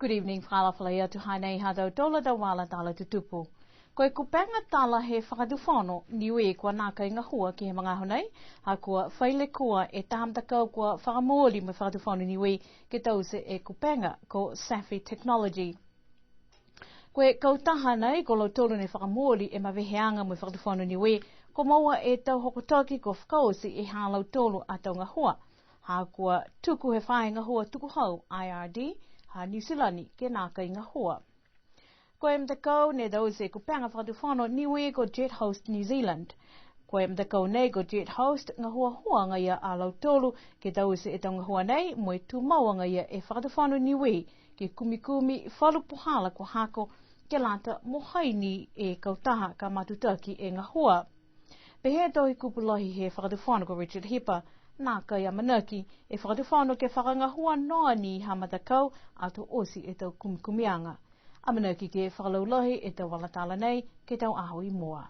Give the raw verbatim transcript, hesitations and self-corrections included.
Good evening, fakaalofa lahi atu, hanei ha tautolu a tau vala tala tutupu. Ko e kupega tala he Fakatufono Niue kua nākai gahua ke he magaaho nei, ha kua fai lekua e taha matakau kua fakamooli mo e Fakatufono Niue ke taute e kupega ko Safi Technology. Ko e kautaha nei, ko lautolu ne fakamooli e maveheaga mo e Fakatufono Niue, kua moua e tau hokotaki kua fakaoti e ha lautolu a tau gahua. Ha kua tuku he faahi gahua tukuhau I R D, ha Niu Silani ke nākai gahua. Ko e matakau ne taute e kupega Fakatufono Niue ko Jet Host New Zealand. Ko e matakau nei ko Jet Host, gahuahua agaia a lautolu ke taute e tau gahua nei, mo e tumau agaia e Fakatufono Niue ke kumikumi falu puhala kua hako, ke lata mo hai ni e kautaha ka matutaki e gahua. Pehē e Tohi Kupu Lahi he Fakatufono ko Richard Hipa, nākai amanaki e Fakatufono ke fakagahua noa ni ha matakau ato oti e tau kumikumiaga. Amanaki ke fakalaulahi e tau vala tala nei ke he tau aho i mua.